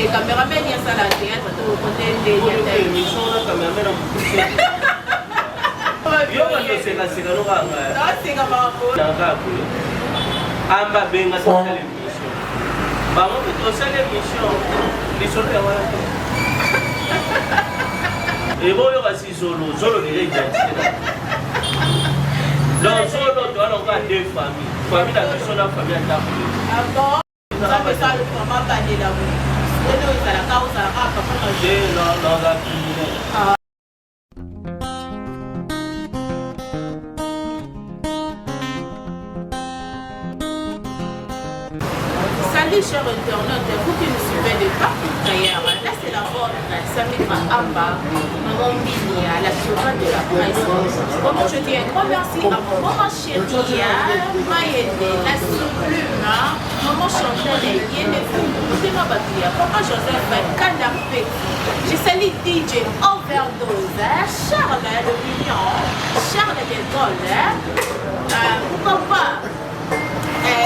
Cameraman asala théâtre to kote nde émission na cameraman akokuse. Yo bando seka seka no kanga. Naseka makambo. Nanga boye. Amba benga tosala émission. Bango mpe tosala émission. Lisolo ya wana te. Eboyoka si zolo, zolo déjà identité na. Donc zolo towana oka deux familles. Famille na biso na famille ya ndako. Ah bon? Nzambe esala vraiment bandela boye. Ndenge ozalaka ozalaka papa na je naza criminel. Ah. Salut chers internautes, vous qui nous suivez de partout ailleurs, là c'est la vôtre, Samira Amba, Maman Mbini, la souveraine de la presse. Vraiment je dis un grand merci à mon maman chérie, Mayende, la sublime, Maman Chantal, Yene Motema Batuya, Papa Joseph, Kanda Petit. Je salue DJ Overdose, Charles le mignon, Charles de Gaulle, pourquoi pas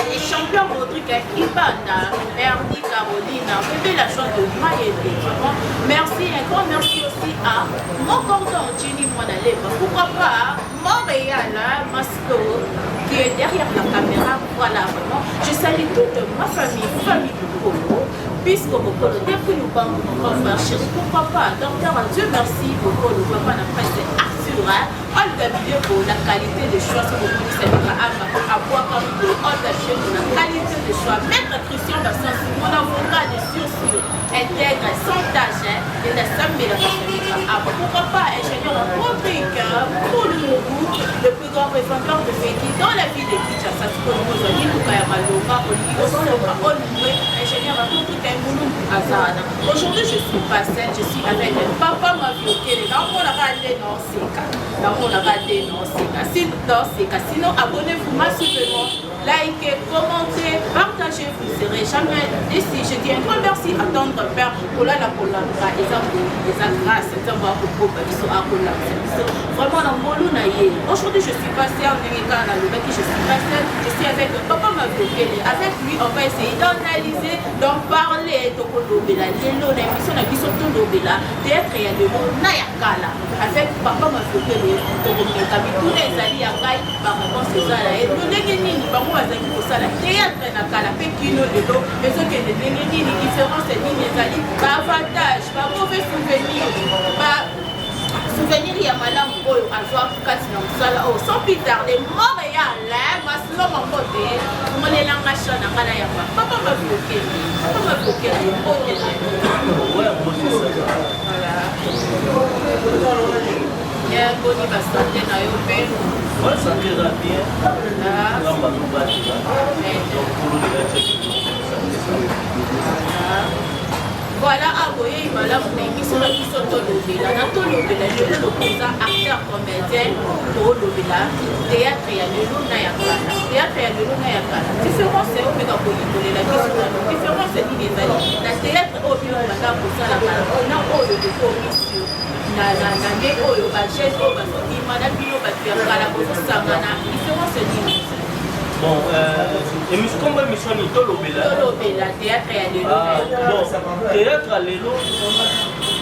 les champions Rodrigue Ibanda, Ernie Caroline, bébé la joie de Mayende, vraiment. Merci, un grand merci aussi à mon cordon Jenny Mwanaleba, pourquoi pas Montréal, Maslo, qui est derrière la caméra, voilà vraiment. Je salue toute ma famille, famille Bokolo, puisque Bokolo, depuis nous parlons, mon grand frère chéri, pourquoi pas, docteur, Dieu merci, Bokolo, papa na presse Arthur, hein, Olga Bileko, la qualité de choix, ce que vous dites, Abouaka Olga Bileko, la qualité de choix, Maître Christian Bassens, mon avocat de sûr sûr, intègre, sans tâche, hein, et la Sambela pourquoi pas, ingénieur Rodrigue Moulungu, le plus grand revendeur de véhicules dans la ville de Kinshasa, sikoyo mituka ya malonga, olingi osomba olue, ingénieur Rodrigue Moulungu azana. Aujourd'hui, je suis pas seule, je suis avec papa Maviokele. Naomonaka nde naoseka, naomonaka nde naoseka, naoseka. Sinon, abonnez-vous massivement, likez, commentez, partagez, vous ne serez jamais déçus. Je dis un grand merci à tendre père kolala kolanda eza eza grâce nzambe akokoba biso akolakisa biso vraiment na ngolu na ye. Aujourd'hui, je suis pas seule, ndenge kaka nalobaki, je suis pas seule, je suis avec papa Maviokele. Avec lui, on va essayer d'analyser, d'en parler. Tokolobela lelo na émission na biso tolobela théâtre ya lelo na ya kala. Avec papa Maviokele, tokomeka mituna ezali ya ngai, baréponse eza na ye. Lolenge nini bango bazalaki kosala théâtre na kala mpe kino lelo ezokende ndenge nini, différence nini ezali, baavantage, bamauvais souvenir, ba souvenir ya malamu oyo azwa kati na mosala oyo. Sans plus tarder, Montréal, Maslo Mambote, monelanga cha na ngai na yamba papa Maviokele. Papa Maviokele, mbote na yo. Voilà. Bien, boni basanté na yo mpe? Ouais, santé eza bien. Nzambe azobatela. Donc kolo deja Voilà, aboyei malamu na émission na biso tolobela na tolobela lelo. Lokoza acteur comédien, tolobela théâtre ya lelo na ya kala. Théâtre ya lelo na ya kala, différence omeka koyikolela biso nano, différence nini ezali na théâtre oyo bino banda kosala kala na oyo ekomi sur na nde oyo bajeunes oyo bazobima na bino bato ya kala bozosangana, différence nini? Bon, émission, comme émission ni tolobela. Tolobela théâtre ya lelo. Ah, bon, théâtre ya lelo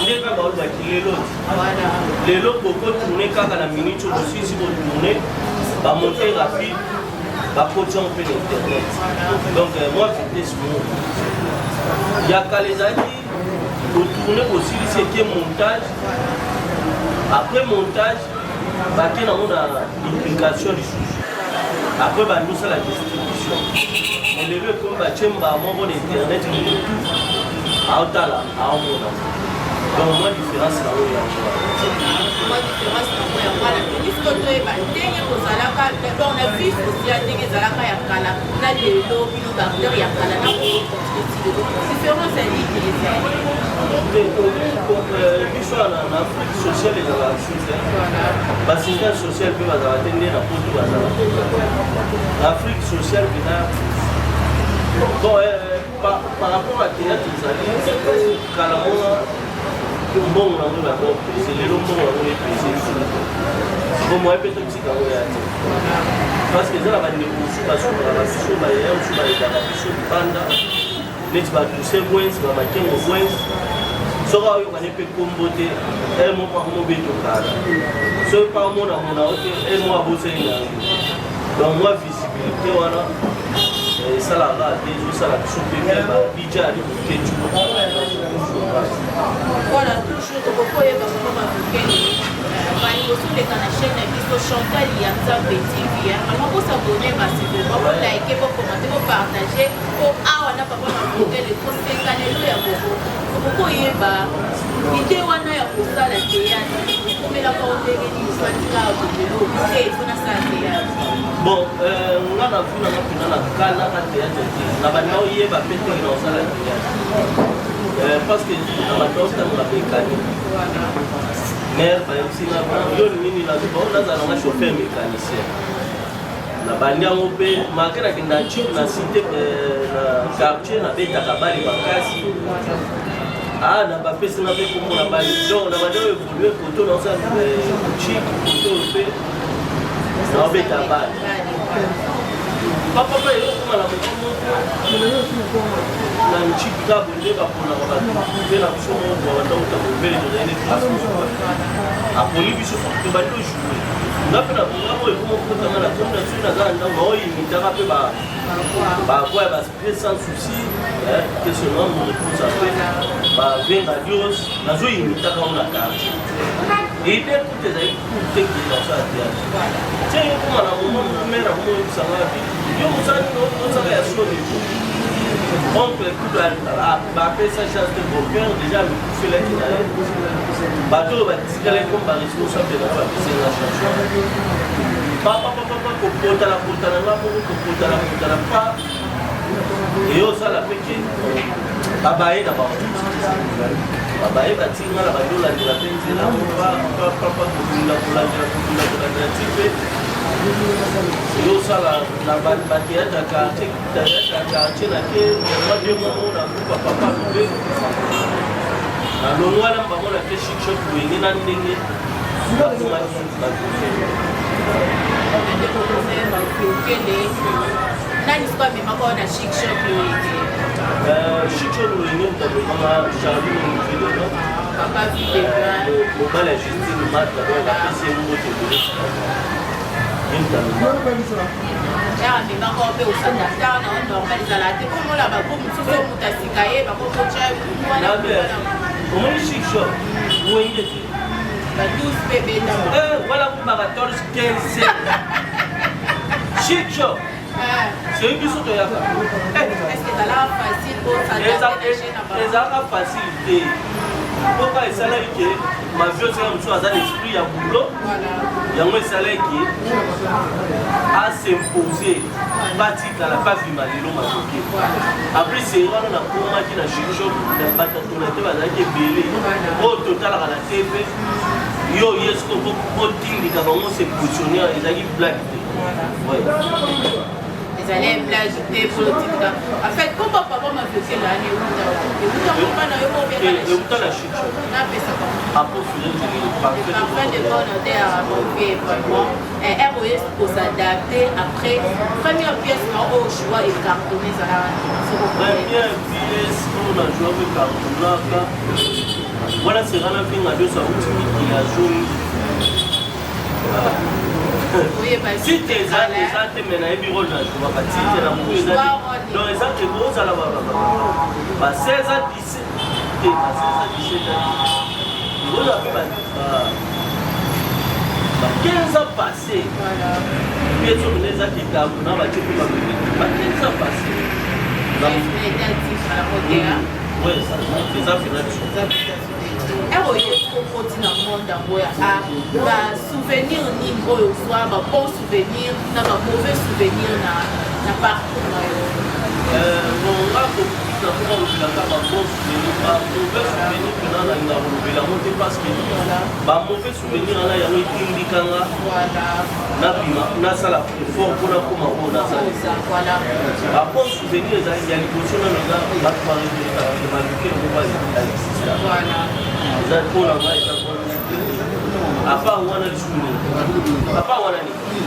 nde kaka balobaki lelo ti. Voilà. Lelo bokotourne kaka na minute oyo bosilisi kotourne, bamonte rapide, bakoti yango mpe na internet. Donc moi vitesse moko ya kala ezalaki kotourne, bosilisi, eke montage, après montage bake nango na duplication lisusu, après bandi osala distribution. Mais lelo ekomi batie mbaa moko na internet, motu aotala, aomona. Donc mwa différence nango yango wana. Mwa différence nango yango wana. Puisque toyeba ndenge kozalaka, donc na vie sociale ndenge ezalaka ya kala na lelo, bino baacteur ya kala na kocontinue ti lelo, différence ya nini ezali? Biso na Afrique sociale ezalaka susu, basystème social mpe bazalaka te nde na poto bazalaka. Na Afrique sociale mpena, bon, par rapport à théâtre ezali kala mona mbongo nango ebanda opese, lelo mbongo nango epese siko moye mpe totika yango ya te, parce que eza na bandeko mosusu basukaka biso, bayaya mosusu bayedaka biso libanda. Neti ba Toussaint Bwens, ba Makengo Bwens, soki aoyoka ne mpe nkombo te, ere moko akomobeta okala. Soki mpe amona mona yo te, ere moko abosani na yo. Donc mwa visibilité wana esalaka te, ezosala biso mpe bien ba DJ Ali Boketshu. Voilà, toujours tokoki koyeba mama Mabokele baliboso oleka na chaîne na biso Chantal ya Nzambe TV. Vraiment bosabone massivement, bolike, bokommente, bopartage po awa na papa Mabokele kosenga lelo ya bongo. Tokoki koyeba ide wana ya kosala théâtre ekomelaka yo ndenge nini? Ofandi kaka bobelo te mpo nasala théâtre? Bon, nga na vi nanga mpena nakanaka théâtre te, na banda oyeba mpe ndenge na kosala théâtre, parce que na banda otanga mécanique. Mare bayebisi nga: "Yo nini?" Nazoba nazala nanga chauffeur mécanicien. Na bandi yango mpe make nakenda na cité, na quartier, nabetaka bale makasi. Ah, na bapesi nga mpe kombo na bale. Donc na bandi oyo évolue koto naosala boutique, koto oyo mpe naobeta bale. Papa eyokoma na moko moko na ncika bonde baponaka bato mpe na biso moko banda uta mobele, tozali ne place moko aponi biso, tobandi ojoue. Nga mpe na nga oyo ekoma okotanga na komi na soki naza na ndako, naoyimitaka mpe bavoix ya basprit sans souci, questionnement mo réponse ape bavenga dios, nazoyimitaka ngo na quartier. Ide kuta ezali kute ke nasala théâtre tie yokoma na moment moko mare akomoyebisanga bi: "Yo mosala nini osala ya soni?" Oncle kutu bapesa chance te. Bon père déjà amikufelaki na ye, bato oyo batikalaki comme baresponsable nanga bapesenga chance. Papapapapa, kopotana potana nga moko, kopotana potana pa eyosala mpe ke babaye na bango, babaye batinga na bandi olandela mpe nzela papa, kobunda, kolandela, kobunda, kolandela ti mpe eyosala na bathéâtre ya quartier, théâtre ya quartier na ke mwa 2 mois moko na groupe ya papa Lobe. Nalongwa na bango na ke Chic Choc Wenge na ndenge bakomaki bato. Okende nani sikoyo amemaka oyo na Chic Choc Loyenge? Chic Choc Loyenge, moto amemaka Charlie Movidona. Papa Videna. Mobali ya Justine Mata, donc apesi ye mbote ebele, ye moto amemaka. Ya amemaka mpe osadaptaka na yo normal, ezala te mpo mona bako mosusu oyo moto asika ye bakokotya wana. Omoni Chic Choc Wenge te. Ba 12 mpe betama. Wala kumba 14, 15, Chic Choc soki biso toyaka. Est-ce que ezalaka facile osadapte na chaîne na bango? Ezalaka facile te, mpoka esalaki ke mavio osala mosusu aza na esprit ya boulot. Yango esalaki asimpose batikala babima lelo makoke. Après série wana nakomaki na Chic Choc, batatona te, bazalaki ebele oyo totalaka na TV. Yo ye siko botindika bango se positionner, ezalaki blague te. Ezali blague te politique. En fait, komba papa Maviokele ani euta, euta komba na yo moko? Euta na Chic Choc. Napesaka. Parfait. Parfum de bonne odeur à mon pied, vraiment. ROS pour s'adapter après première pièce na oyo choix ecartonné ezalaka? Première pièce oyo na joua mpe cartonnaka wana, serana mpenga nyonso auti mikili, azongi. Titre eza eza te, me nayebi rôle na jouaka. Titre na motu eza te, donc eza ekozala ba 16 ans, 17 te, ba 16 ans, 17 ans te, ekozala mpe ba 15 ans passé. Pièce oyo eza kikambo na batie mpe ba 15 ans passé. Eza final. Oyo okoti na monde yango ya art, basouvenir nini oyo ozwa, babon souvenir na bamauvais souvenir na parcours na yo? Bon, nga nakoma kolobelaka babon souvenir, bamauvais souvenir mpena nalinga kolobela yango te, parce que bamauvais souvenir wana yango etindikanga nabima, nasala effort mpona koma oyo nasala. Babon souvenir ezali ya liboso nano, eza bato bareconnaître Maluke moko exista, eza mpona ngai, eza bon souvenir. À part wana lisusu nini? À part wana nini?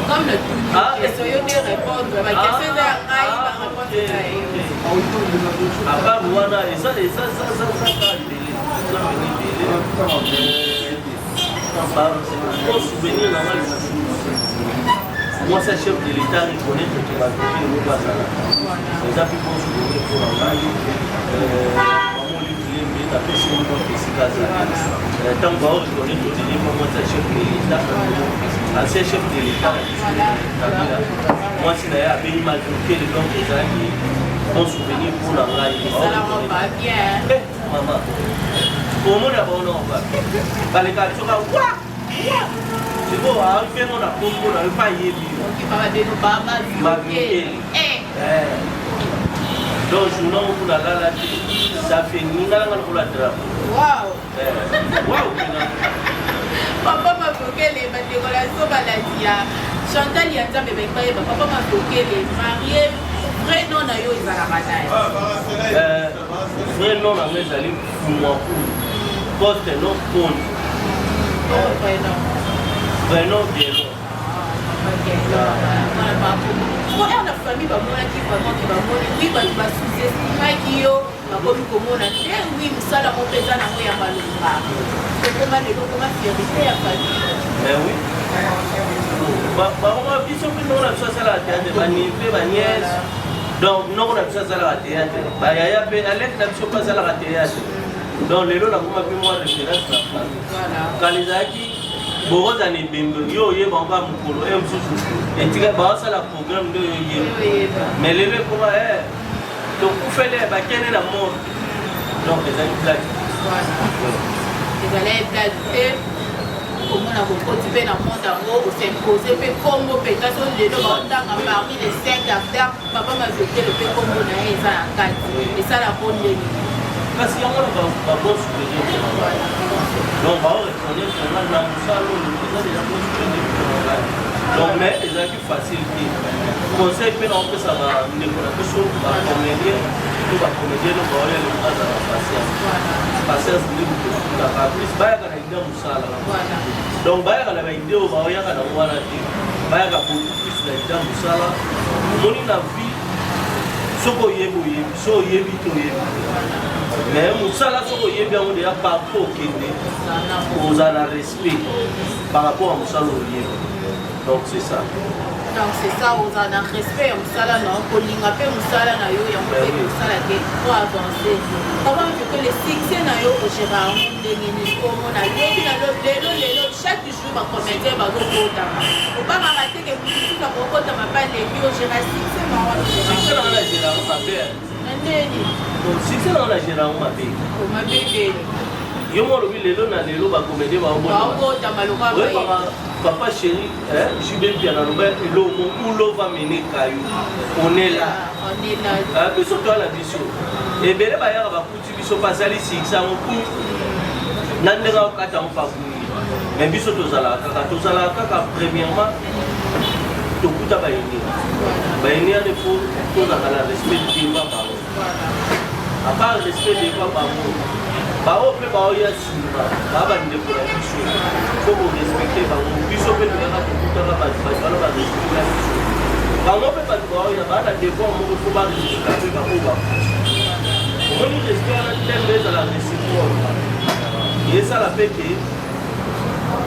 Comme le tout question, yo nde répondre baquestion eza ya ngai, baréponse eza ya yo. À part wana, eza eza eza eza eza ebele, eza pene ebele. Bon souvenir na nga lisusu, mwasi ya chef de l'État reconnaître ke bakoki moko azala, eza mpe bon souvenir mpo na ngai. Mama Olive Lembe, napesi ye mbote esika azali. Ntango bao reconnaître otele mpo mwasi ya chef de l'État, ancien chef de l'État na biso Kabila, mwasi na ye abengi Maviokele, donc ezalaki bon souvenir mpo na ngai. Mama, omona bango ba baleka biso ka wa sikoyo abengo na kombo na yo mpe ayebi yo Maviokele. Donc journal moko nalala te, ça fait ningalanga lokola drapeau. Wow pena. Papa Maviokele, bandeko na biso balandi ya Chantal ya Nzambe balingi bayeba, papa Maviokele marie, vrai nom na yo ezalaka nani? Vrai nom na nga ezali Fumwakulu, poste nom Kondi. Vrai nom. Vrai nom Bielo. Po ere na famille bamonaki vraiment ke bamoni, oui, bato basous-estimaki yo, bakomi komona te, oui, mosala moko eza nango ya malonga, okoma lelo okoma fierté ya famille. Mais oui, bakoma biso mpe noko na biso asalaka théâtre, baneveux, banièces, donc noko na biso asalaka théâtre, bayaya mpe aleki na biso mpe asalaka théâtre. Donc lelo nakoma mpe mwa référence na famille. Kala ezalaki bokozala na ebembe, yo oyeba ngo kaka mokolo e mosusu etika baosala programme nde oyo oyeba, mais lelo ekoma tokufele, bakende na mort, donc ezali blague. Ezali blague te. Komona kokoti mpe na monde yango, os'impose mpe kombo mpenza. So lelo baotanga parmi les cinq acteurs, papa Maviokele mpe kombo na ye eza na kati, esalako ndenge? Kasi yango na babon souvenir, donc bao reconnaître nga na mosala oyo, eza déjà bon souvenir mpona ngai. Donc mais ezalaki facile te. Conseil mpe na opesa bandeko na biso bacomédien to bacomédien no baoya lelo, bazala patience. Patience nde moto efutaka. Plus bayaka na idée mosala, donc bayaka na baidée oyo baoyaka nango wana te, bayaka beaucoup plus na idée mosala. Omoni, na vie, soki oyebi, oyebi, so oyebi te, oyebi te, mais mosala soki oyebi yango deya, partout okende, ozala na respect par rapport à mosala oyebi. Donc c'est ça. Donc c'est ça, ozala na respect ya mosala na yo, kolinga mpe mosala na yo, yango mpe kosala te po avancer. Papa Maviokele, succès na yo ogéra yango ndenge nini? Komona lobi na lelo, lelo, chaque jour bacomédien bazokotama, obangaka te ke mosusu akokotama mpe aleki? Ogéra succès na wana? Succès na nga, na géra yango mabe. Na ndeni? Succès na nga, na géra yango mabe. Mabe ndeni? Yo mo olobi lelo na lelo bacomédien baokotama lokwa. Oyebaka papa chéri JB Mpiana aloba elomo ulova mene kayo, on est là. On est là. Biso toya na biso ebele, bayaka bakuti biso, basali succès yango ku na ndenge akokata yango pakungi, mais biso tozalaka kaka, tozalaka kaka. Premièrement, tokuta bayeni, bayeni wana ifo tozalaka na respect devant bango. À part respect devant bango, bao mpe baoya nsima baa bandeko na biso, fo korespecte bango. Biso mpe toyaka, tokutaka bato, bato wana barespecte biso. Bango mpe bato baoya baa na devoir moko, fo barespecta mpe bango bakuti. Omoni, respect wana tembe ezala réciproque, ezala mpe ke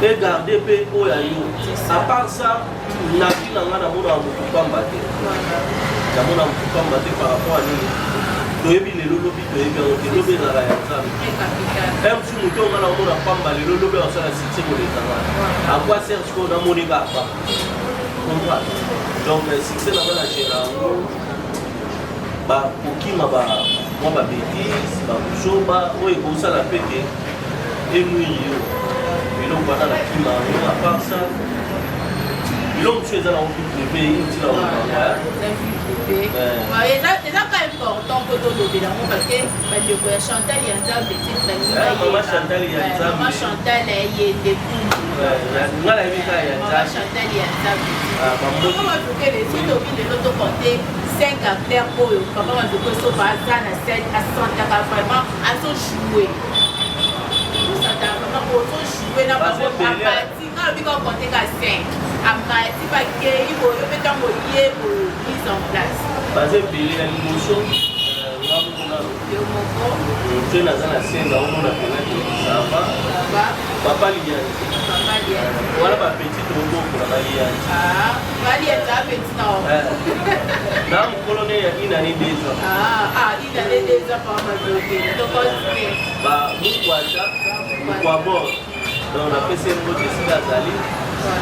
egarde mpe oyo ya yo. À part ça, na vie na ngai namonaka motu pamba te, namona motu pamba te. Par rapport à nini? Toyebi lelo, lobi toyebi yango te. Lobi ezalaka ya Nzambe. Mosu moto oyo ngai naomona pamba lelo, lobi akosala succès koleka ngai. Akwa ser sikoyo namoni kaka pamba, comprendre. Donc succès na ngai, na géra yango, bakokima mwa babêtises, babuzoba oyo ekosala mpe ke enuire yo, biloko wana nakima yango. À part ça, biloko mosusu eza nango vie privé, ntina olobango. Eza ka important mpo tolobela yango, parce que bandeko ya Chantal ya Nzambe. Mama Chantal ya Nzambe. Mama Chantal Yende Kundu. Nga nayebi kaka ya Mama Nzambe. Chantal ya Nzambe. Papa Maviokele, soki tobi lelo tocompte 5 acteurs oyo papa Maviokele soki aza na scène, asantaka vraiment azojoue, osantaka vraiment ozojoue na bango, amati. Nga lobi ka compte ka 5, amati, bakei boyo mpe ntango ye boyo mise en place. Baza ebele. Ya liboso, nano. Yo moko. Soki naza na se naomona mpena ke ça va. Ça va. Papa Liyanzi. Papa Liyanzi. Wana ba petit tobokola ba Liyanzi. Ah, ba Liyanzi a petit na. Na mokolo ne ya une année 2 ans. Ah, ah, une année 2 ans papa Maviokele. Donc continue. Ba Mukwata, Mukwabor. Donc napesi ye mbote esika azali.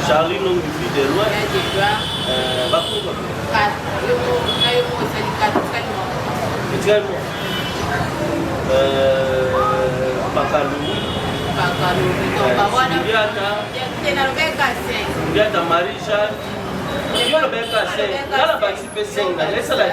Charlie Nongi vue de loin. De loin. Bakufa. 4. Yo moko na yo moko osali 4 etikali moko. Etikali moko. Bakalungu. Bakalungu. Donc bawana. Ndiata. Te nalobeka 5. Ndiata Marie Jeanne. Yo lobeka 5. Nga na bakisi mpe 5 na esala 10.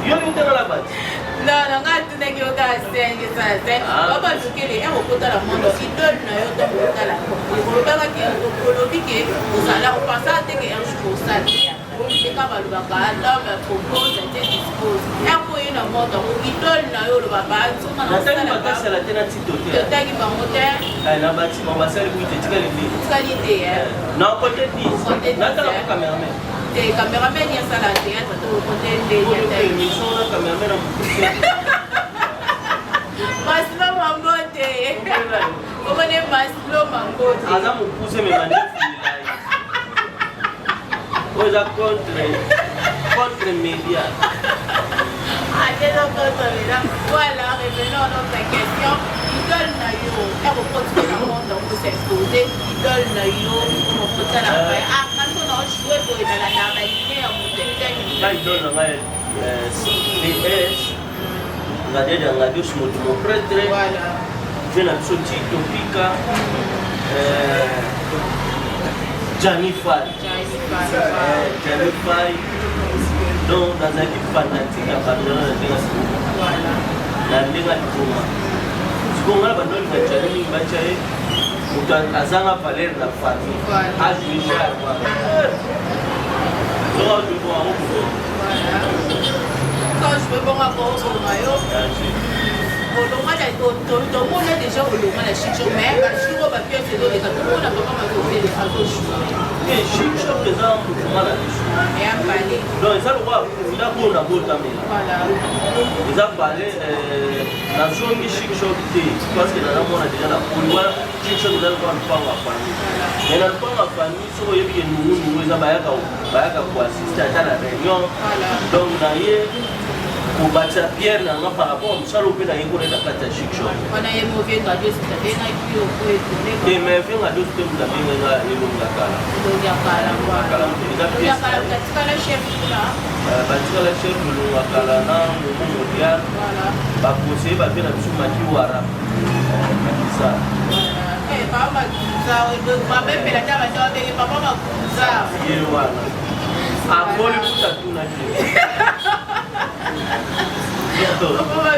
Yo nini te nga na bakisi. Non, non, nga atunaki yo kaka 5 esala 5. Babalukele ya kokotala mondo idole na yo ntango otala olobaka ke olobi ke ozala opensaka te ke un jour osala théâtre ndeka balobaka l'homme propose te dispose eko ye na moto yango idole na yo olobaka nzoka na Natali bakasala te na tito te. Totangi bango te. Na bati bango basali 8 etikali nde. Etikali te. Na kote 10. Natala ko cameraman. Te cameraman ya sala théâtre to kote nde. Émission na cameraman na mokuse. Maslo Mambote. Komone Maslo Mambote. Aza mokuse me mandefu milai. Oyo eza contre média. Ah, déjà contre média. Voilà, revenons à notre question. Idole na yo, ekokotisa na monde yango s'expose. Idole na yo, okokota na ngai. Ah, kasi na ojoue boye na na baline ya moto etani. Nga idole na ngai PS Ngadiadi ya Ngadios moto mo prêtre. Voilà. Vieux na biso Tito Pika. Gianni Fay. Gianni Fay. Donc nazalaki fanatique ya bato wana na ndenge ya sikoyo. Na ndenge ya liboma. Sikoyo ngai na bando olinga Gianni mingi batya ye moto azanga valeur na famille. Ajoue genre wana. Soki ajoue bongo yango koboma. Quand je veux bongo akoboma yo. Olongwa na tomona déjà olongwa na chic shop mais bajour oyo bapièce ezoleka tomona papa Maviokele azojoue. Chic shop eza mouvement na biso. Eya pale. Donc eza lokola ndako oyo nabotamela. Eza pale nazongi chic shop te parce que naza mwana déjà na poli wana. Chic shop eza lokola lupango ya famille. Mais na lupango ya famille soki oyebi ke nungunungu eza bayaka koassiste ata na réunion. Donc na ye kobatisa pierre na nga par rapport mosala oyo mpe naye koleka kati ya chic shop. Wana ye mo vie ngadio abengaki yo po etourne. Te mais vie ngadio te moto abengai nga elongi ya kala. Elongi ya kala kala eza pièce. Ya kala batikala chef kuna. Batikala chef elongi ya kala na momo mondial. Baconseiller bavie na biso Makiwara. Makisa. Papa Makuza, babepela ta bato babenge papa Makuza. Ye wana. Akoli kuta tunaki.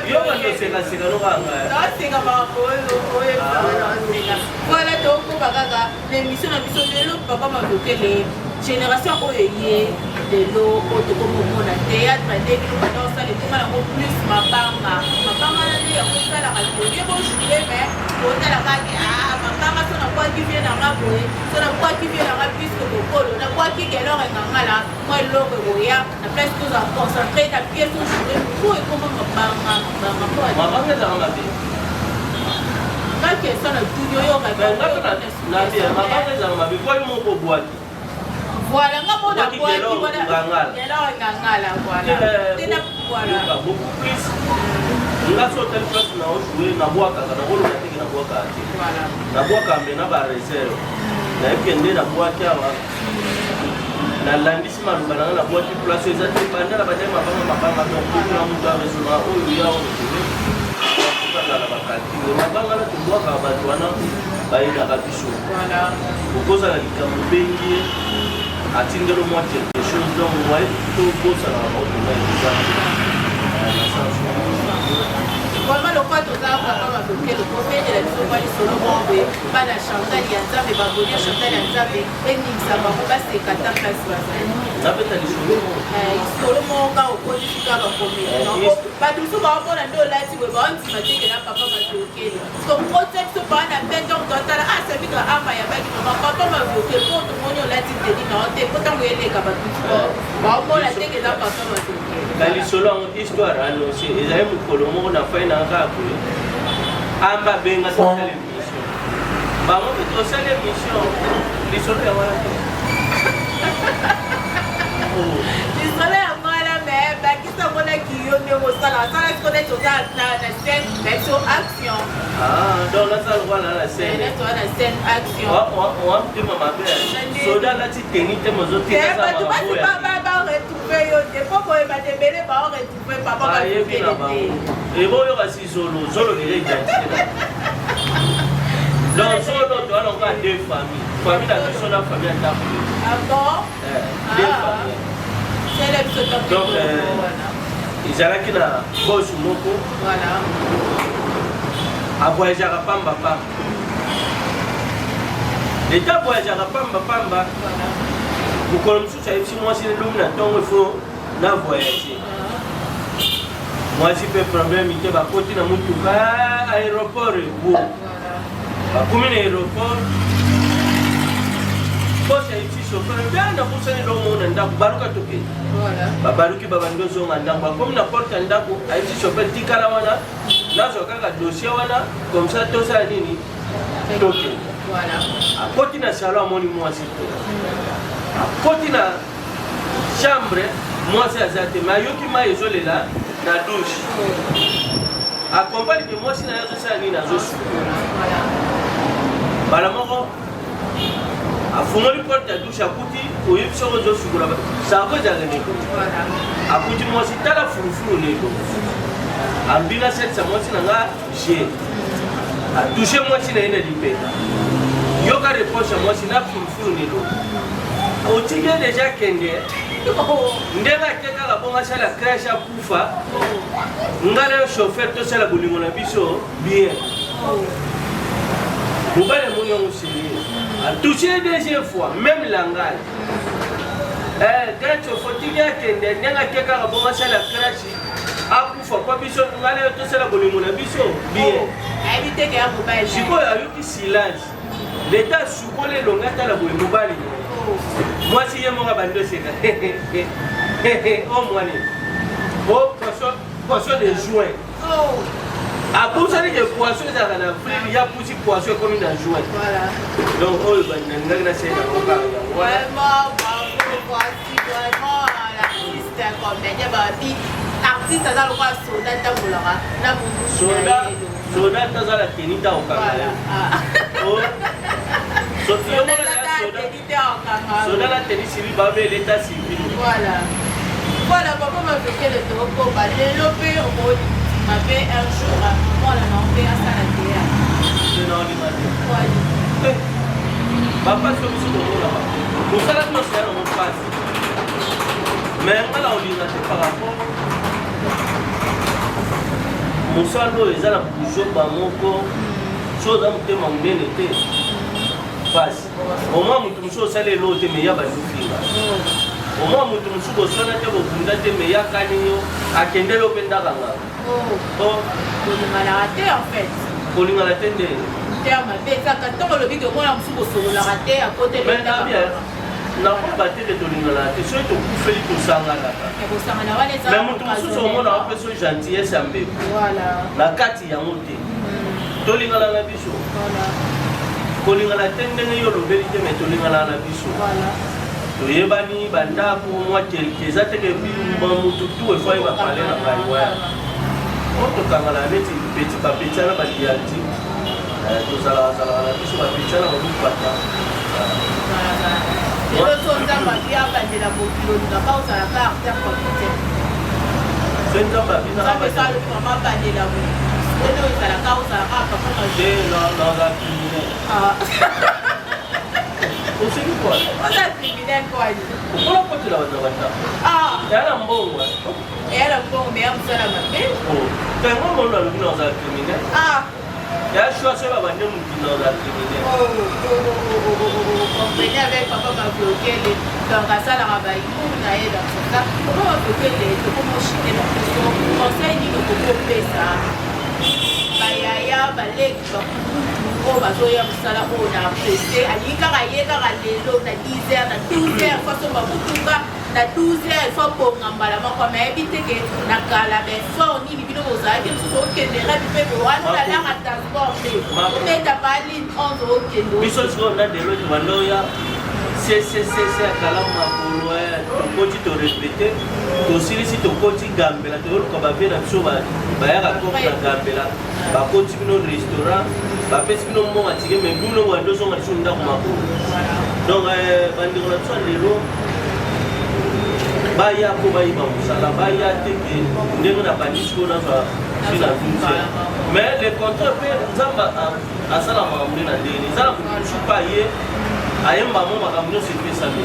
Yo bando sekaseka lokanga. Naseka makambo oyo oyo naseka. Voilà tokoba kaka na émission na biso lelo papa Maviokele génération oyo eye lelo oyo tokomomona théâtre nde bino banda osala ekoma yango plus mabanga mabanga na nde yango esalaka kolie bojoue mais otala kaka ah mabanga so nakwaki vie na nga boye so nakwaki vie na nga puisque bokolo nakwaki kelore ngangala mwa eloko ekoya na place tozala concentré na pièce ojoue po ekoma mabanga mabanga po mabanga ezalaka mabe. Nga question na tuni oyoka. Mabanga ezalaka mabe po yo moko obwaki. Voilà, nga mona bwaki wana Gelor Ngangala, voilà. Tena voilà. Beaucoup plus. Nga so telle place na ojoue nabwakaka nakoloba teke nabwakaka te. Nabwakaka me na ba réserve. Nayebi ke nde nabwaki awa nalandisi maloba na nga nabwaki place eza te banda na bandaki mabanga mabanga donc moto na moto aresona oyo ya oresone na bakalkile mabanga na tobwakaka bato wana bayelaka biso okozala likambo obengi ye atindelo mwa quelque chose donc moye tobosanaka baotonga eza na sens. Vraiment lokola toza papa Maviokele kobendela biso mwa lisolo moko boye bana Chantal ya Nzambe babolia Chantal ya Nzambe eningisa bango baseka ta place bazali. Nabeta lisolo moko. Lisolo moko kaka okotisi kaka bakomedi bato mosusu baomona nde olati boye baondima te kela papa Maviokele tokotisa biso paa na mpe ntango totala ah sabika ama yabaki mama papa Maviokele mpo tomoni olati teni na yo te mpo ntango eleka bato mosusu. Baomona te ke eza papa Maviokele. Na lisolo yango, histoire annonce ezali mokolo moko na fai na kaka boye, amba abenga tosala émission, bango mpe tosala émission, lisolo ya wana te. Lisolo yango wana, mais bakisa omonaki yo ndenge osala asala siko neti oza na scène na biso action. Ah, donc nasala lokola na scène. Neti oza na scène action. Wa motema mabe, soda alati teni te, mozotika. Bato basi baretrouve yo te, po boye bato ebele baoretrouve papa. Bayebi na bango eboyoka si zolo zolo deja identité. Donc zolo towana oka deux famille, famille na biso na famille ya ndako. Ah bon? Deux famille. Donc ezalaki na boss moko avoyageaka pamba pamba, leta avoyageaka pamba pamba. Mokolo mosusu ayebisi mwasi, lobi na ntongo ifo na voyage. Mwasi mpe problème te, bakoti na motuka, aéroport ebo, bakomi na aéroport, boss ayebisi chauffeur: "Bia nabosani eloko na ndako, baluka tokende." Babaluki, babandi ozonga ndako, bakomi na porte ya ndako, ayebisi chauffeur: "Tikala wana, nazwa kaka dossier wana, comme ça tosala nini, tokende." Akoti na salon, amoni mwasi te. Akoti na chambre, mwasi aza te, mais ayoki mai ezolela na douche. Accompagne ke mwasi na ye azosala nini, azosukola. Mbala moko afungoli porte ya douche, akuti, oyebi soko ozosukola, savon ezalaka ndeko. Akuti mwasi, tala fulufulu lelo, alobi: "Nasalisa mwasi na nga je atouche mwasi na ye na lipeka." Yoka réponse ya mwasi: "Na fulufulu lelo otiki ye deja kende." Ndenge ake kaka bongo, asala crash, akufa. Ngai na yo chauffeur tosala bolingo na biso bien. Mobali amoni yango sérieux, atouche deuxième fois, même langage: "Grand chauffeur, otiki akende, ndenge ake kaka bongo, asala crash, akufa, po biso ngai na yo tosala bolingo na biso bien." Ayebi te ke ya mobali. Sikoyo ayoki silence, leta asukoli elongi, atala boye, mobali. Mwasi ye moko abandi oseka: "O mwana o poisson, poisson de juin." Abusani ke poisson ezalaka na avril, ya pusi poisson ekomi na juin. Donc oyo nalingaki nasala nango kaka yango wana. Vraiment, bravo, voici vraiment l'artiste comédien. Babi artiste aza lokola soda, ntambolaka na munduki. Soda, soda tazala teni ta okanga yo. Soda na tenue civile, babele état civil. Voilà, papa Mavekele, tokokoba lelo mpe okolinga mpe un jour mwana na mpe asala théâtre? Te, na olinga te. Bapasi oyo biso tomona, mosala nyonso ya nango mpasi, mais nga na olinga te par rapport mosala oyo eza na buzoba moko. So oza motema monene te, pasi. Omwa motu mosusu osala eloko te, mais ya bazofinga. Omwa motu mosusu boswana te, bobunda te, mais yakani yo, akendeli yo mpe ndakanga. Kolinganaka te en fait. Kolingana te nde? Terme mabe ezaka ntongo olobi ke mwana mosusu bosololaka te, akoteli. Mais na bien, nakoyeba te ke tolinganaka te. Soki tokufeli, tosanganaka. Kosangana wana eza Mais motu mosusu omona apesa yo gentillesse ya mbeko na kati yango te. Tolingana na biso, kolingana te ndenge yo olobeli te, mais tolingana na biso, toyebani bandako mwa quelque. Eza te ke motu tu efo ayeba pale na ngai wa o tokangana neti petit bapetia na badialti, tozalaka na biso bapetia na babupata. Lelo so Nzambe abi abandela mokili, olingaka ozalaka acteur comédien? So Nzambe abi Nzambe so alobi mama abandela mokili, lelo ozalaka papa? Te, naza criminel. Oseki kwa? Oza criminel kwani? Okola kotela bato na bandako eya na mbongo. Eya na mbongo, mais ya mosala mabe. Tango mono alobi naza criminel, ya choix, soki babande mokili, naza criminel. Comprenez avec papa Maviokele, donc asalaka bahumour na ye. Donc c'est ça, papa Maviokele. Tokomoshite na biso, conseil nini okokopesa bayaya, baleki, bakukutu oyo bazoya mosala oyo na presse, alingi kaka ye kaka lelo na 10 heures, na 12 heures, faso bamutuka? Na 12 heures il faut bonga mbala moko, mais ayebi te ke na kala baeffort nini bino bozalaki mosusu okende rabi mpe wana olalaka transport te, obeta pa ligne 11 okende. Biso sikoyo na delo tobanda oya cccc ya kala makolo, tokoti, torépéter, tosilisi, tokoti Gambela, toyoluka bavie na biso bayaka kope na Gambela, bakoti bino restaurant, bapesi bino mbongo atike, mais bino banda ozonga lisusu ndako makolo. Donc bandeko na biso ya lelo baya mpo bayeba mosala, baya te ke ndenge na bandi sikoyo nazwa si na 12. Mais le contraire mpe, Nzambe asala makambo nde na ndenge eza na motu mosusu mpe aye ayemba mo makambo nyonso epesami.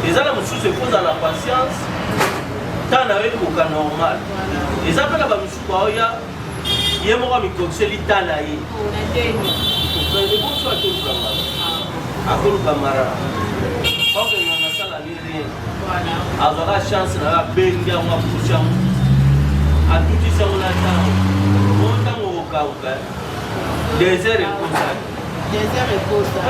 Eza na mosusu ekozala na patience, ntango na yo ekoka normal. Eza mpe na bamisusu baoya ye moko amikokiseli ta na ye eboso, atoluka mara, akoluka mara okenganga asala ni rien, azwaka chance na yo, abengi yango, apusi yango, atutisi yango na ntango o ntango okokauka, désert ekosaki. Désert ekosa.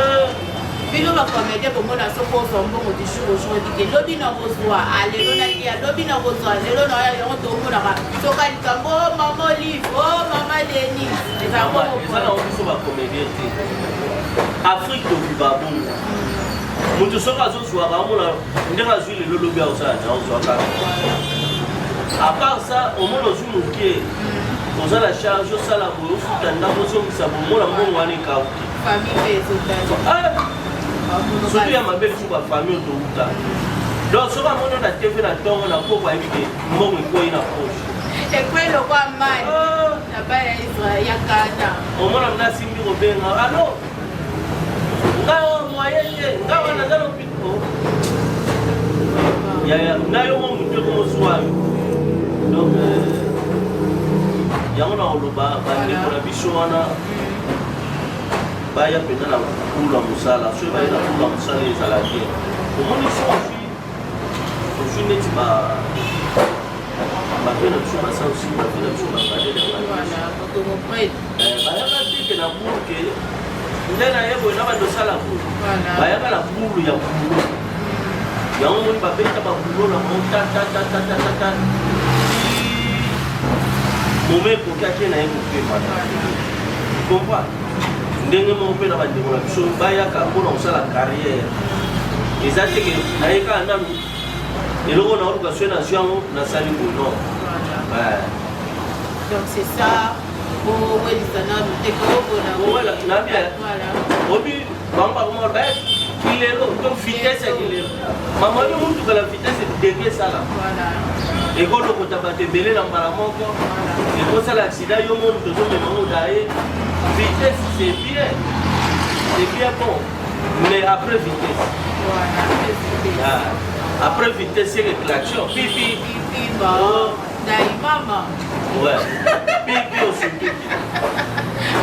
Bino bacomédien bomona soki ozwa mbongo du jour au jour, ebike lobi na kozwa, lelo nalia, lobi na kozwa, lelo na oya yango. Tomonaka soka likambo o mama Olive, o mama Denis, eza nango. Biso bacomédien te, Afrique toviva bongo. Moto soki azozwaka, omona ndenge azwi lelo, lobi akosala te, azwa kaka. À part ça, omona ozwi moke, oza na charge, osala boye, ofuta ndako, ozongisa boye, omona mbongo wana ekauki. Surtout ya mabe lisusu, bafamille oyo touta. Donc soki amoni na TV na ntongo na poko, ayebi ke mbongo ekwei na poche. Ekwei lokwa mai na bana ya Israel ya Kana. Omona mna asimbi kobenga: "Allo, nga moyen te, nga wana naza na hôpital." Yaya na yo mo motu ekomoswa yo. Donc yango na koloba, bandeko na biso wana baya mpenza na kula mosala. Soki baye na kula mosala, ezala bien. Omoni, so ozwi neti bavie na biso basausi, bavie na biso bakadere, bayaka teke na burke nde na ye boye na bando osala boye, bayaka na bulu ya bulo yango. Moni babeta babulo na bango tatatatata, moma ekoki, ake na ye kopema. Comprendre ndenge moko mpe na bandeko na biso bayaka mpona kosala carrière. Eza teke naye kaka nanu eloko na oluka, soki nazwi yango, nasali boye, non. Donc c'est ça, bowelisa nanu te. Obi bango bakoma baya kilelo to vitesse ya kilelo. Mama yo mutuka na vitesse degré esala, ekolokota bato ebele na mbala moko, ekosala accident. Yo mo moto ozomema ngo daye. Vitesse, c'est bien, c'est bien bon, mais après vitesse, ah, après vitesse c'est klaxon pipi. Mama. Ouais, pipi osutuki.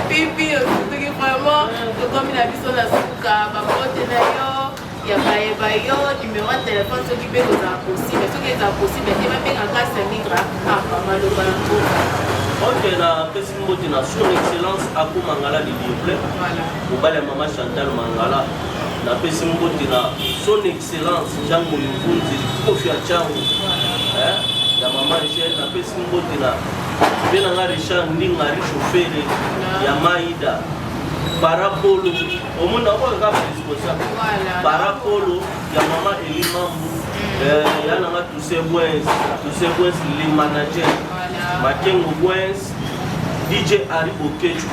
Pipi osutuki. Vraiment, tokomi na biso na suka. Babote na yo ya bayeba yo, numéro ya telefone soki mpe kozala possible, soki ezala possible te, babengaka Samigra apa maloba na mboka. Ok, napesi mbote na Son Excellence Ako Mangala Lilible, mobali ya mama Chantal Mangala. Napesi mbote na Son Excellence Jango Mvunzi Kofi ya Chango ya mama Angel. Napesi mbote na mpe na nga Richard Ndinga, Richofere ya Maida Parapolo. Omoni nakoka kaka responsable Parapolo ya mama Eli Mambu, ya nanga Toussaint Bwens, Toussaint Bwens le manager, Makengo Bwens, DJ Ari Bokechu,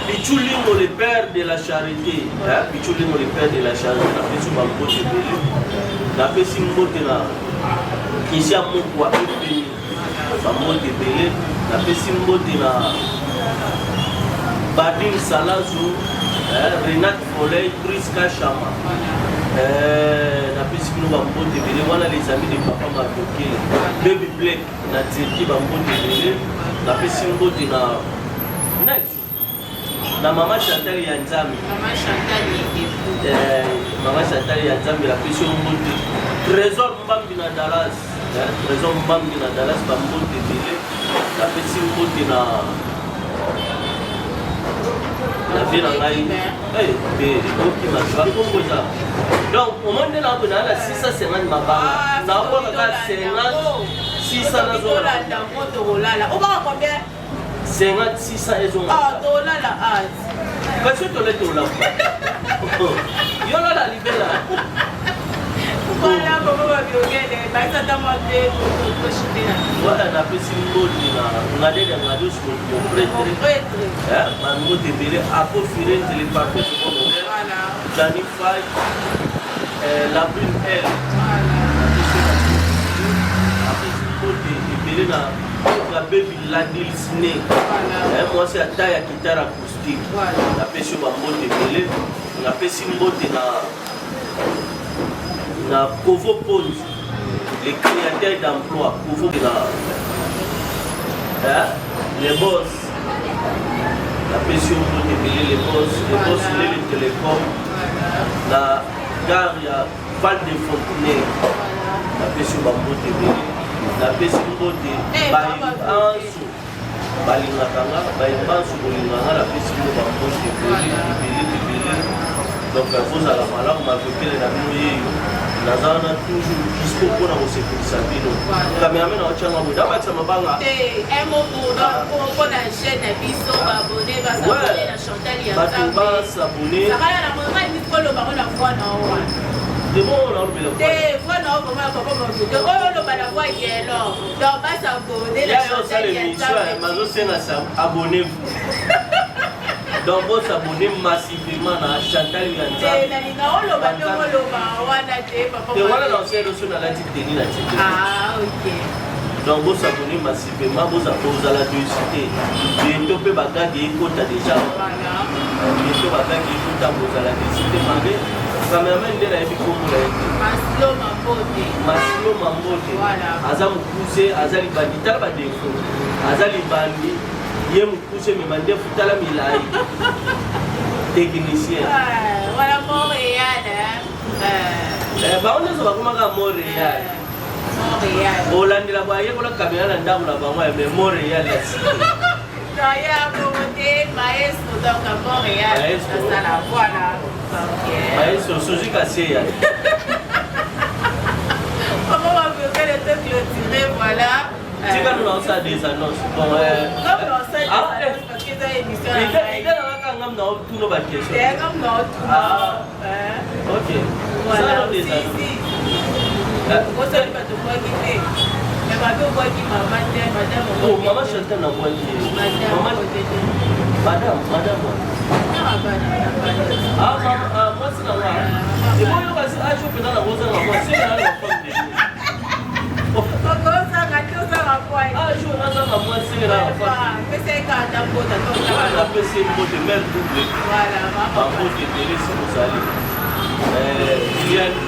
Pichulingo le père de la charité, hein? Pichulingo le père de la charité, napesi bambote ebele. Napesi mbote na Christian Mokwa Epeni, bambote ebele. Napesi mbote na Badin Salazo, Renate Foley, Pris Kashama. Napesi bino bambote ebele wana, les amis de papa Madoke, Baby Black na Turquie, bambote ebele. Napesi mbote na mama Chantal ya Nzambe. Mama Chantal ya Nzambe, napesi yo mbote. Trésor Mbambi na Dallas, Trésor Mbambi na Dallas, bambote ebele. Napesi mbote na Na vie na ngai te, okima bakombo eza. Donc omoni nde nakobe naa na 650 mabanga, nakoka kaka 50 600, nazonga 50 600 ezonga. Kasi tole tolamba yo lala libela. Voilà, papa Babiogele, baisa ntango te toshite na. Voilà, napesi mbote na Ngadele ya Ngados, mon prêtre, bambote ebele, Apo Firenze, le parfait second, Jani Fay, la brune L. Napesi mbote ebele na Petra Baby Ladilsne, mwasi ata ya guitare acoustique. Napesi yo bambote ebele. Napesi mbote na Kovo Ponzi, le créateur d'emploi, Kovo na, hein, les boss. Napesi yo mbote ebele, les boss, les boss Lele Télécom na gare ya Val de Fontenay. Napesi yo bambote ebele. Napesi mbote baanso balingaka nga, bayebanso kolinga nga. Napesi bino bambote ebele, ebele, ebele. Donc bozala malamu. Mavekele na bino yeyo, naza wana toujours dispo mpona kosepelisa bino. Cameraman aotyanga boye, nabakisa mabanga. Un mot mpona chaîne na biso, baabonné bas'abonner na Chantal ya. Bato bas'abonner. Sakala na mongai koloba ngo na voix na wana. Demo naolobela. Te, voix na vraiment papa Mavuto oyo oloba na voix yelo. Donc bas'abonner na Chantal ya Nzambe. Bazosenga abonnez-vous, donc bos'abonner massivement na Chantal ya Nzambe. Nalinga oloba ndenge oloba wana te, papa. Te, wana na osala so nalati teni na tete. Ah, ok. Donc bos'abonner massivement, bozala déçus te. Bientôt mpe bagage ekota déjà, bientôt bagage ekota, bozala déçus te. Mabe cameraman nde nayebi kombo na ye te. Maslo Mambote. Maslo Mambote aza mokuse, aza libandi. Tala badefo, aza libandi, ye mokuse, mema ndefu, tala milai, technicien. Voilà, Montréal. Bango nyonso bakomaka Montréal. Montréal. Olandela bayekola kamera na ndako na bango ya me Montréal ya cité. Noya Bomote, maestro, donc à Montréal. Maestro. Nasala, voilà. Donc, Maestro Suzy Kaseya. Comment on va le te clôturer, voilà. Tika nous lancer des annonces. Bon, Comme on sait, ah, parce que c'est émission. Ida nanga ngam na tuno ba question. C'est comme dans tout. Ah. Ok. Voilà. Ça, des Si, annonces. si. Osali bato obwaki te. Mais bato obwaki mama te, madame. Oh, maman Chantal na bwaki. Madame. Maman, madame, madame. Ah, bana, bana. Ah, maman, ah, mwasi na nga. Eboyo kasi age mpenza na kozanga mwasi na la femme de jour. Okozanga te, ozanga kwai. Age nazanga mwasi na la femme. Pesa ye kaka mbota. Napesi mbote mare double. Voilà, mama. Bambote ebele si ozali Liliane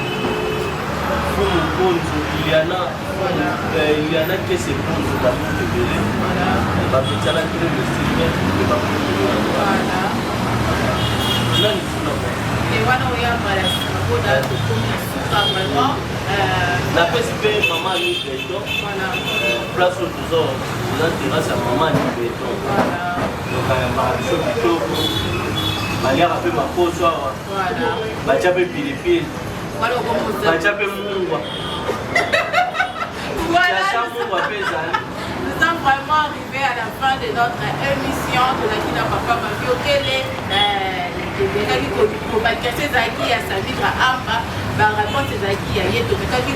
Fumu Konzo, Iliana, Iliana Kese Konzo, bambote ebele. Bapetiana très mystique, mare double, bambote ebele. Nani suna mwa. E wana oyambala nsima mpona tokomi na suka vraiment. Napesi mpe mama Ani Beton. Place oyo toza, eza terrasse ya mama Ani Beton. Donc ayambaka biso kitoko, baliaka mpe makoso awa, batya mpe pilipili, batya mpe mungwa, yasa mungwa mpe ezali. Nous sommes vraiment arrivés à la fin de notre émission. Tozalaki na papa Maviokele, tobengaki baquestion ezalaki ya Samira Amba, baréponse ezalaki ya ye. Tomekaki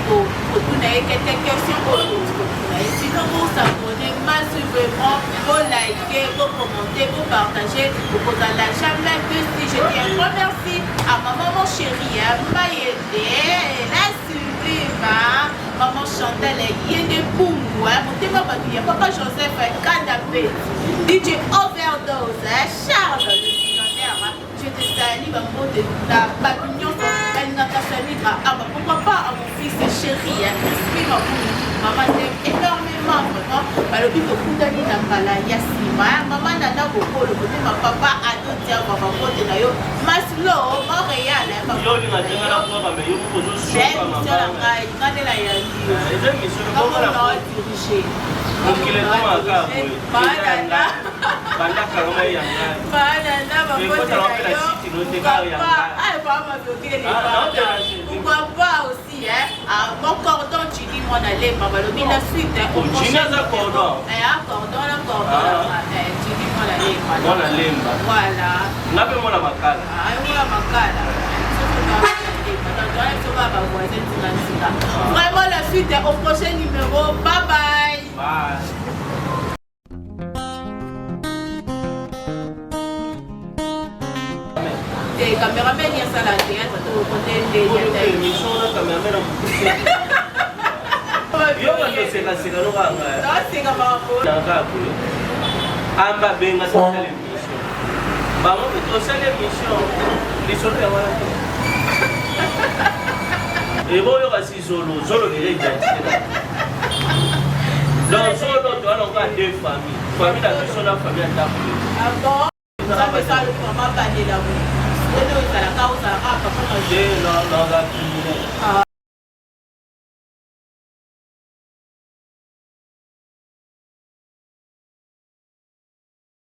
kotuna ye quelques questions oyo tokoki kotuna ye. Sinon, bos'abonner massivement, bolike, bocommenter, bopartager, bokozala jamais déçus. Je dis un grand merci à maman, mon chéri Mayende, la sublime, hein? Maman Chantal Yende Pungu, motema bato ya papa Joseph Kanda mpe DJ Overdose, hein? Charles le millionnaire, hein? Je te salue. Bambote na bato nyonso balingaka Samira Amba, pourquoi pas à mon fils chéri, hein? Crispin Mabulu. Mama t'aime énormément vraiment. Balobi tokutani na mbala ya nsima. Mama Nana Bokolo, motema papa Adotiangwa, bambote na yo. Maslo Montréal. Yo olinga te nga nakwaka, me yo moko ozosuka. Émission na ngai, nga nde nayangi yo. Eza émission bongo na dirige. Mokili ekomaka boye. Banana. Banda kangama ya ngai. Bana na ba Mais mbote kota na na yo. site no te Pourquoi kaka ya pas? ngai. Ah, vraiment, mabioki les Ah, parents. non, déranger. Pourquoi pas aussi, hein? Ah, mon cordon, tu dis, mon aller, balobi la suite, hein, au Oh, prochain Gina aza numéro. cordon. Eh, ah, cordon, la cordon, Ah. la, eh, tu dis, mon aller, Mwana lemba. Voilà. Nga mpe mwana makala. Ah, mwana makala. Vraiment la suite est au prochain numéro. Bye bye. Bye. Te cameraman ya sala théâtre to kote nde ya Oyo émission na cameraman na mokuse. Yo bato sekaseka loka ngai. Naseka bango. Nanga boye. Amba benga tosala émission. Bango mpe tosala émission. Lisolo ya wana te. Eboyoka si zolo, zolo déjà identité na. Donc zolo toza na kaka deux familles. Famille na biso na famille ya ndako. Ah bon? Nzambe esala vraiment bandela boye. Oyo ezalaka ozalaka papa na Te naza criminel. Ah.